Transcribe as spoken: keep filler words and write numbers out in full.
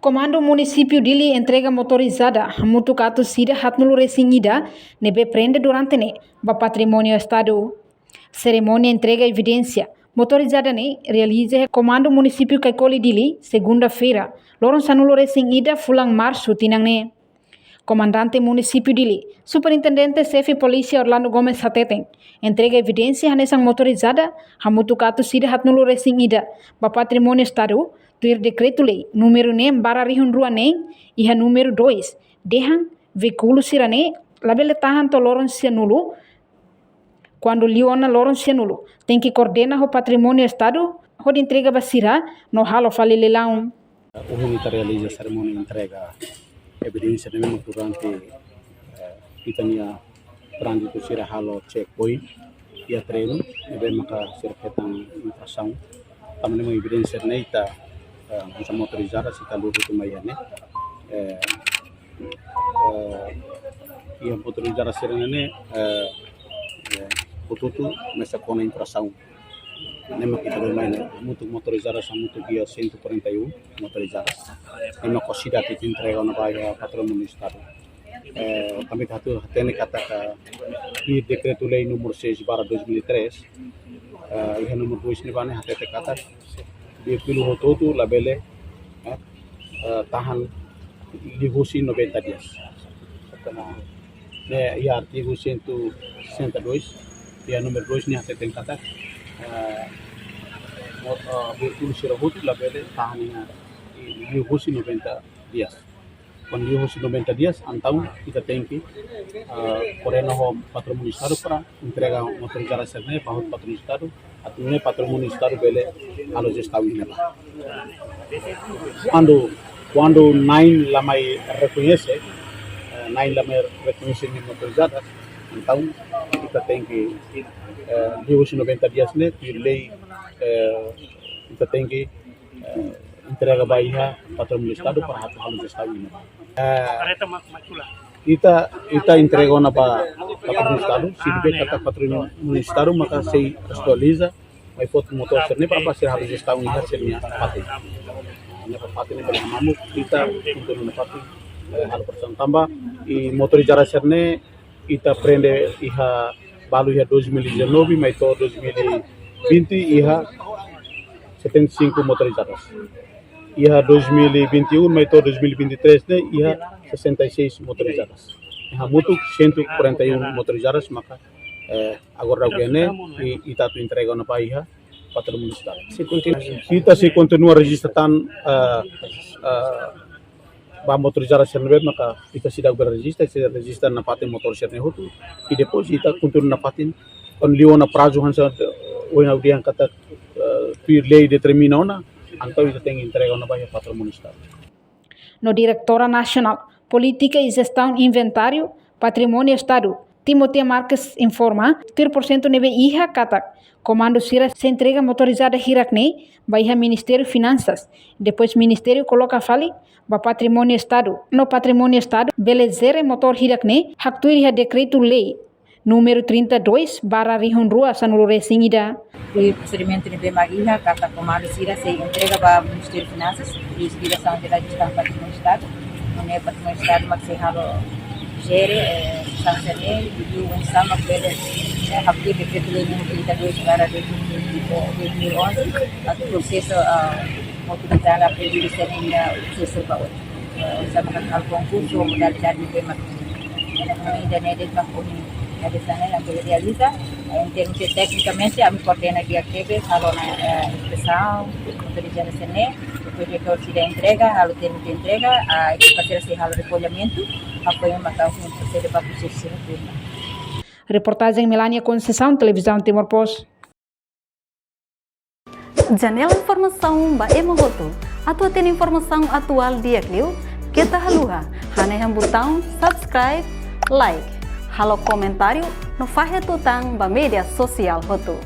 Komandu Munisípiu Dili entrega motorizada hamutuk atus ida haatnulu resin ida ne'ebé prende durante ne'e ba Patrimóniu Estadu. Serimónia entrega evidénsia motorizada ne'e realiza iha Komandu Munisípiu Caicoli Dili, segunda-feira, loron sanulu resin ida fulan Marsu tinan ne'e. Komandante Munisípiu Dili, Superintendente Xefe Polísia Orlando Gomes hateten, entrega evidénsia hanesan motorizada hamutuk atus ida haatnulu resin ida ba Patrimóniu Estadu, tuir Dekretu-Lei númeru neen barra rihun rua neen, iha númeru dois, dehan veíkulu sira-ne'e labele tahan to'o loron sianulu, kuandu liu ona loron sianulu, tenke koordena ho Patrimóniu Estadu hodi entrega ba sira no halo fali leilaun. Ohin ita realiza serimónia entrega evidénsia ne'e memang durante, eh, ita-nia tránzitu sira halo checkpoint iha terrenu, ne'ebé maka sira hetan infrasaun. Tanba ne'e evidénsia ne'e ita, eh, hanesan motorizada sira haluha hotu mai iha ne'e. Eh, eh, iha motorizada sira-ne'e, eh, eh, hotu-hotu mesak ona infrasaun. Ne'e mak ita bele mai ne'e, hamutuk motorizada hamutuk iha cento e quarenta e um motorizadas. Ne'e mak ohin ita entrega ona ba iha Patrimóniu Estadu. Eh, tanba ita atu hatene katak iha Dekretu-Lei númeru seis barra dois mil e três, eh, iha númeru dois ne'ebá ne'e hatete katak veíkulu hotu-hotu labele, eh, eh, tahan liuhusi noventa dias. Ne'e iha artigu cento e sessenta e dois, iha númeru dois ne'e hateten katak, eh, mo-, eh, veíkulu sira hotu labele tahan iha liuhusi noventa dias. Kuandu liuhusi noventa dias, entaun ita tenke, eh, koordena ho Patrimóniu Estadu para entrega motorizada sira-ne'e ba hotu Patrimóniu Estadu, atu nune'e Patrimóniu Estadu bele halo jestaun iha ne'ebá. Kuandu, kuandu na'in la mai rekoñese, eh, na'in la mai rekoñese nia motorizada, entaun ita tenke, eh, liuhusi noventa dias ne'e, tuir lei, eh, ita tenke, eh, entrega ba iha Patrimóniu Estadu para atu halo jestaun iha ne'ebá. Eh, ita, ita entrega ona ba Patrimóniu Estadu, se bele katak Patrimóniu Estadu maka sei aktualiza, mai foti motór sira-ne'e para, para sira halo jestaun iha sira-nia fatin. Iha fatin ne'e bele mamuk, ita kontinua nafatin, eh, halo operasaun tanba, i motorizada sira-ne'e ita prende iha balu iha dois mil e dezanove, mai to'o dois mil e vinte iha setenta e cinco motorizadas. Iha dois mil e vinte e um, mai to'o dois mil e vinte e três ne'e iha sessenta e seis motorizadas. Iha hamutuk cento e quarenta e um motorizadas maka, eh, agora daudaun ne'e, i, ita atu entrega ona ba iha Patrimóniu Estadu. Se kontinua. Ita sei kontinua rejista tan, eh, eh, ba motorizada sira ne'ebé maka ita seidauk bele rejista, sei rejista nafatin motór sira-ne'e hotu, i depois ita kontinua nafatin, kuandu liu ona prazu hanesan ohin ha'u dehan katak, eh, tuir lei determina ona, entaun ita tenke entrega ona ba iha Patrimóniu Estadu. No Diretora Nasionál Polítika i Jestaun Inventáriu Patrimóniu Estadu, Timothea Marques informa, tuir porsentu ne'ebé iha katak komandu sira sei entrega motorizada hirak-ne'e ba iha Ministériu Finansas, depois Ministériu koloka fali ba Patrimóniu Estadu, no Patrimóniu Estadu bele jere motór hirak-ne'e haktuir iha Dekretu-Lei númeru trinta e dois barra rihun rua sanulu resin ida. I prosedimentu ne'ebé mak iha katak komandu sira sei entrega ba Ministériu Finansas, i Diresaun Jerál Jestaun Patrimóniu Estadu. Nune'e Patrimóniu Estadu mak sei halo jere, eh, sansa ne'e, i oinsá mak bele, eh, haktuir Dekretu-Lei númeru trinta e dois barra dois mil e onze, atu prosesu, ah, motorizada apreendidu sira-ne'e iha prosesu ba oin. Eh, oinsá mak halo konkursu, modalidade ne'ebé mak, eh, ida-ne'e de'it mak ohin, eh, di sana yang boleh realiza. Eh, em termos de teknikamente, ami koordena di'ak tebes, halo ona, eh, inspesaun, motorizada sira-ne'e, depois de que sira entrega, halo termo de entrega, ah, ekipa sira sei halo rekollamentu, apoiu maka ohin prosede ba prosesu sira-ne'e. Reportajen Melania Conceição, Televizaun Timor Post. Janela informasaun ba ema hotu. Atu hatene informasaun atuál di'ak liu, keta haluha hanehan butaun subscribe, like, halo komentáriu, no fahe tutan ba média sosiál hotu.